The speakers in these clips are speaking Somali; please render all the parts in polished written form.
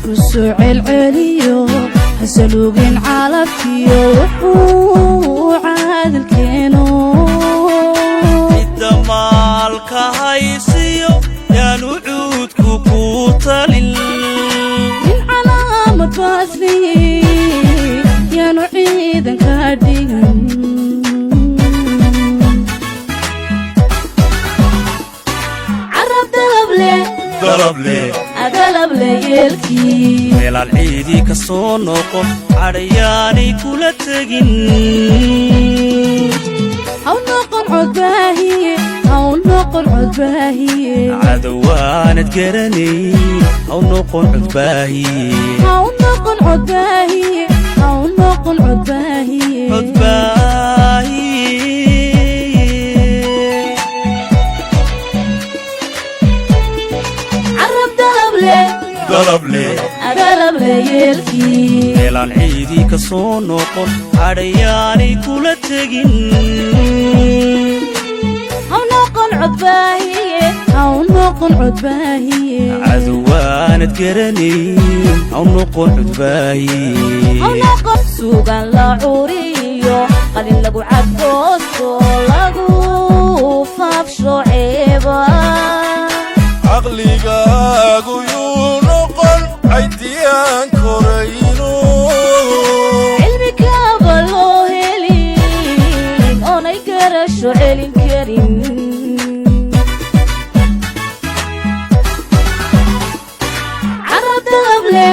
Isku soo celceliyo, hasaluugin calafkiyo wuxuu caadilkeeno. Cidda maalka haysiyo yaanu cuudku ku talin. Nin calaamad baasli yaanu ciidanka dhigan. Carab dalable. Dalable. Adalable yeelkii. Meelaan ciidii ka soo noqon cadhayaanay kula tegin. Haw noqon codbaahiye, haw noqon codbaahiye. Cadowaanad garanay, haw noqon codbaahiye. Haw noqon codbaahiye, haw noqon codbaahiye. Codbaahiye. Carab dalable. Dalable. Adalable yeelkii. Meelaan ciidii ka soo noqon cadhayaanay kula tegin. Haw noqon codbaahiye, haw noqon codbaahiye. Cadowaanad garanay, haw noqon codbaahiye. Haw noqon suugan la curiyo, qalin lagu cadgoosto, lagu faafsho ceeba. Caqligaagu yuu noqon caydiyaan korayno. Cilmi kaaba loo helin oonay garasho celin karin. Carab dalable.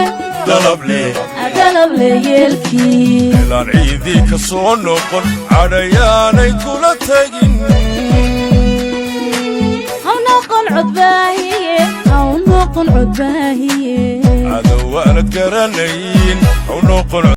Dalable. Adalable yeelkii. Meelaan ciidii ka soo noqon cadhayaanay kula tegin. Haw noqon codbaahiye, haw noqon codbaahiye. Cadowaanad garanayn, haw noqon.